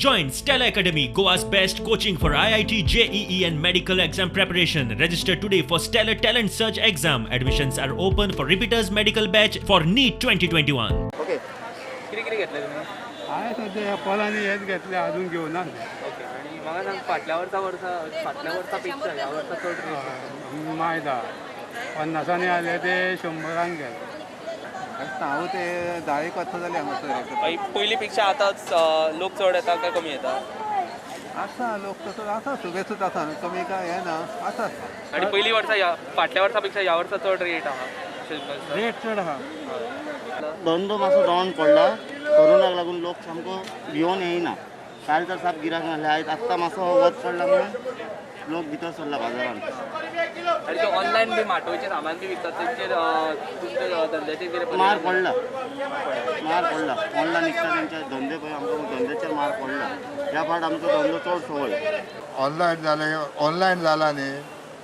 Join Stellar Academy, Goa's best coaching for IIT, JEE, and medical exam preparation. Register today for Stellar Talent Search exam. Admissions are open for repeaters medical batch for NEET 2021. Okay. कितें कितें घेतलें तुमी? हांवें सद्या ह्या पोलांनी हेच घेतले, अजून घेवना. ओके, आनी म्हाका सांग, फाटल्या वर्सा वर्सा फाटल्या वर्सा पेक्षा ह्या वर्सा चड रेट? मायदा 50 आनी आले ते 100 गेले. हांव ते 10 एक वर्सां जाली हांगासर. पयलीं पेक्षा आतां लोक चड येता काय कमी येता? आसा, लोक तसो आसा, सुबेसूच आसा न्हू, कमी काय हें ना आसा. आनी पयलीं वर्सा ह्या फाटल्या वर्सा पेक्षा ह्या वर्सा चड रेट आहा अशें तुमकां दिसता? रेट चड आहा. धंदो मातसो डावन पडला. कोरोनाक लागून लोक सामको भियोन येयना. काल तर साप गिरायक नासले. आयज आत्तां मातसो वत पडला म्हणून लोक भितर सरला बाजारान. आनी ते ऑनलायन बी माटोवचें सामान बी विकतात, तेंचेर तुमच्या धंद्याचेर कितें मार परिणाम? पडला, मार पडला. ऑनलायन विकता तेंचे धंदे पळय, आमकां धंद्याचेर मार पडला. ह्या फावट आमचो धंदो चड सवय. ऑनलायन जालें, ऑनलायन जाला न्ही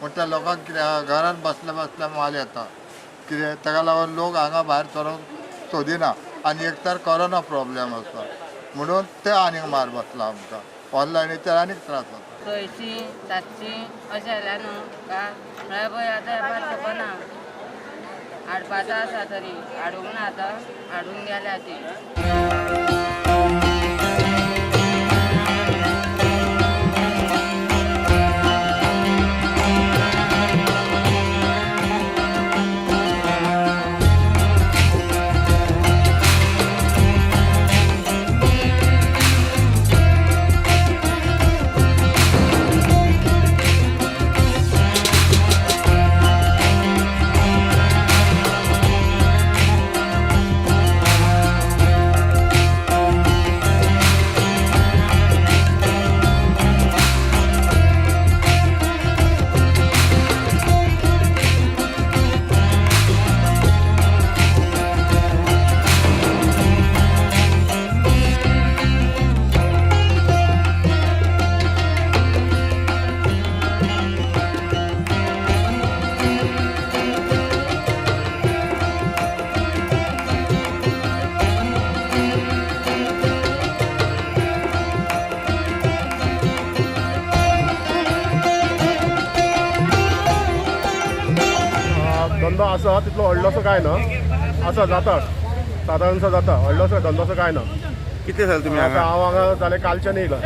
म्हण त्या लोकांक कितें आहा, घरान बसल्या बसल्या माल येता. कितें ताका लागून लोक हांगा भायर सरोंक सोदिना. आनी एक तर कोरोना प्रॉब्लेम आसा म्हणून ते आनीक मार बसला आमकां. ऑनलायनीचेर आनीक त्रास जाता. 600 700 अशें जाल्या न्हू का म्हळ्यार पळय, आतां येपार खबरना. हाडपाचो आसा तरी हाडूंक ना, आतां हाडून गेल्या ती. धंदो आसा, तितलो व्हडलोसो कांय ना. आसा, जाता, सादारणसो जाता. व्हडलोसो धंदोसो कांय ना. कितले साल तुमी आतां हांगा? हांव हांगा जालें, कालच्यान येयला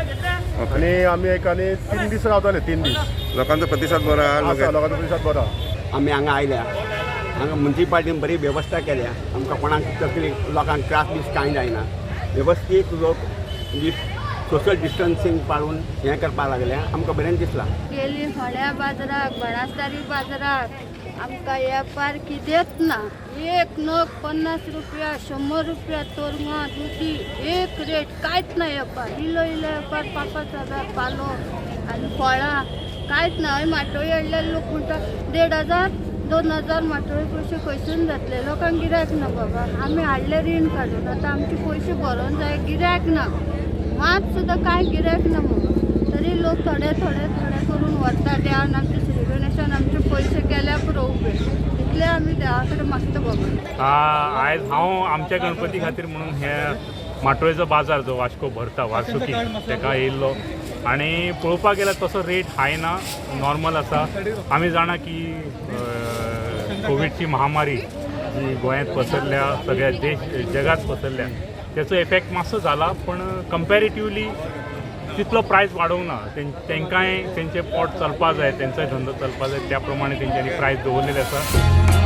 आनी आमी एक आनी 3 दीस रावतले, 3 दीस. लोकांचो प्रतिसाद बरो आहा लोक? आसा, लोकांचो प्रतिसाद बरो आहा. आमी हांगा आयल्या, हांगा मुन्सिपाल्टीन बरी वेवस्था केल्या. आमकां कोणाक तकलीफ, लोकांक त्रास बीस कांय जायना. वेवस्थीत लोक सोशल डिस्टन्सींग पाळून हें करपाक लागल्या. आमकां बरें दिसलां. गेली फोंड्या बाजाराक, बाणास्तारी बाजाराक, आमकां वेपार कितेंच ना. एक नग 50 रुपया, 100 रुपया. तोरंगां, दुदी एक रेट, कांयच ना वेपार. इल्लो इल्लो वेपार. पापा सगळ्या पालो आनी फळां कांयच ना. हय, माटोळी हाडल्यार लोक म्हणटा 1500, 2000. माटोळी पयशे खंयसून जातले? लोकांक गिरायक ना बाबा. आमी हाडले रीण काडून, आतां आमचे पयशे भरोन जाय. गिरायक ना, मात सुद्दां कांय गिरायक ना म्हणून तरी लोक थोडे थोडे थोडे करून व्हरता. देवान आमचे, श्री गणेशान आमचे पयशे केल्या पुरो उबे. इतले आमी देवा कडेन मागता बाबा. आयज हांव आमच्या गणपती खातीर म्हणून हे माटोळेचो बाजार जो वास्को भरता वार्सुकी, तेका येयल्लो. आनी पळोवपाक गेल्यार तसो रेट हाय ना, नॉर्मल आसा. आमी जाणा की कोविडची महामारी जी गोंयांत पसरल्या, सगळ्या देश जगात पसरल्या, तेचो इफेक्ट मातसो जाला, पण कंपेरेटिवली तितलो प्रायस वाडोवंक ना. तेंकांय तेंचें पोट चलपा जाय, तेंचोय धंदो चलपा जाय, त्या प्रमाणे तेंच्यांनी प्रायस दवरलेले आसा.